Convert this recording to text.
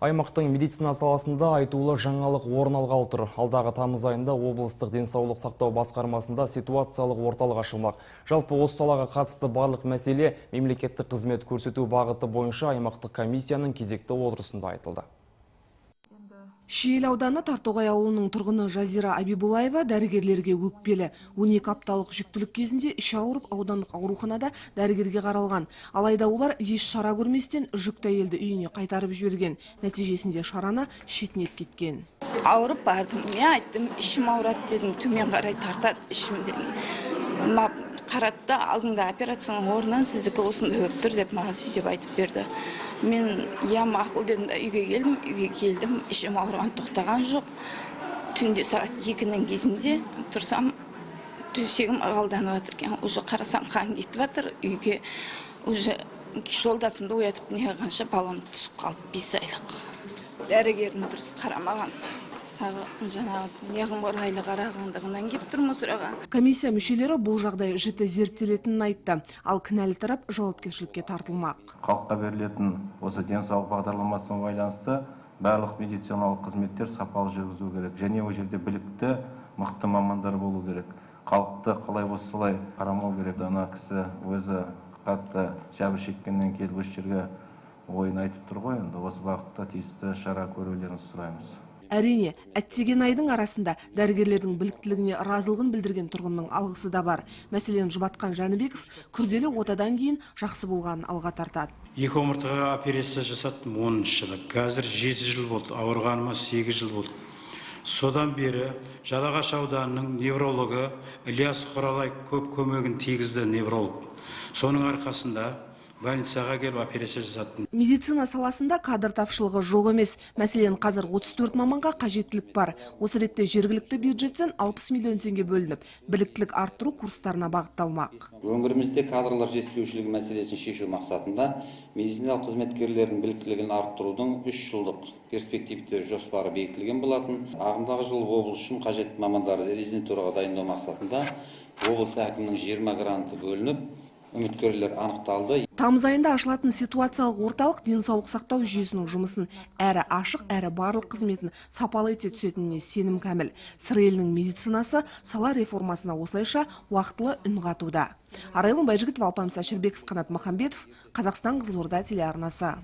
Аймақтың медицина саласында айтулы жаңалық орын алғалы тұр. Алдағы тамыз айында облыстық денсаулық сақтау басқармасында ситуациялық орталық ашылмақ. Жалпы осы салаға қатысты барлық мәселе мемлекеттік қызмет көрсету бағыты бойынша аймақтық комиссияның кезекті отырысында айтылды. Шиелі ауданы Тартоғай ауылының тұрғыны Жазира Абибулаева дәрігерлерге өкпелі. 12 апталық жүктілік кезінде іші ауырып, аудандық ауруханада дәрігерге қаралған. Алайда олар еш шара көрместен жүкті әйелді үйіне қайтарып жіберген. Нәтижесінде шарана шетінеп кеткен. Ауырып бардым, мен айттым, ішім ауырады дедім, төмен қарай тартады ішім дедім. Қарады да, алдында операцияның орнынан сіздікі осындай болып тұр деп маған сөйтіп айтып берді. Мен я мақұл дедім да үйге келдім, үйге келдім, ішім ауырған тоқтаған жоқ. Түнде сағат 2-нің кезінде тұрсам, төсегім ығалданып жатыр екен. Уже қарасам қан кетіп жатыр, үйге уже жолдасымды оятып не қылғанша балам түсіп қалды 5 айлық. Дәрігердің дұрыс қарамаған, жаңағы неғыморайлы қарағандығынан кеп тұрмын сұраған. Комиссия мүшелері бұл жағдай жіті зерттелетінін айтты, ал кінәлі тарап жауапкершілікке тартылмақ. Халыққа берілетін осы денсаулық бағдарламасына байланысты барлық медициналық қызметтер сапалы жүргізу керек және ол жерде білікті, мықты мамандар болу керек. Халықты қалай болса солай қарамау керек. Ана кісі өзі қатты жәбір шеккеннен келіп осы жерге ойын айтып тұр ғой, енді осы бағытта тиісті шара көрулеріңізді сұраймыз. Әрине, әттеген айдың арасында дәрігерлердің біліктілігіне разылығын білдірген тұрғынның алғысы да бар. Мәселен, Жұбатқан Жәнібеков күрделі отадан кейін жақсы болғанын алға тартады. Екі омыртқаға операция жасаттым 10 жылы. Қазір 7 жыл болды, ауырғаныма 8 жыл болды. Содан бері Жалағаш ауданының неврологы Ильяс Құралай көп көмегін тигізді невролог. Соның арқасында больницаға келіп операция жасаттым. Медицина саласында кадр тапшылығы жоқ емес. Мәселен, қазір 34 маманға қажеттілік бар. Осы ретте жергілікті бюджеттен 60 миллион теңге бөлініп, біліктілік арттыру курстарына бағытталмақ. Өңірімізде кадрлар жетіспеушілігі мәселесін шешу мақсатында медициналық қызметкерлердің біліктілігін арттырудың 3 жылдық перспективті жоспары бекітілген болатын. Ағымдағы жылы облыс үшін қажетті мамандарды резидентураға дайындау мақсатында облыс әкімінің 20 гранты бөлініп, үміткерлер анықталды. Тамыз айында ашылатын ситуациялық орталық денсаулық сақтау жүйесінің жұмысын әрі ашық, әрі барлық қызметін сапалы ете түсетініне сенім кәміл. Сыр елінің медицинасы сала реформасына осылайша уақытылы үн қатуда. Арайлым Байжігітова, Алпамыс Әшірбеков, Қанат Махамбетов, Қазақстан Қызылорда телеарнасы.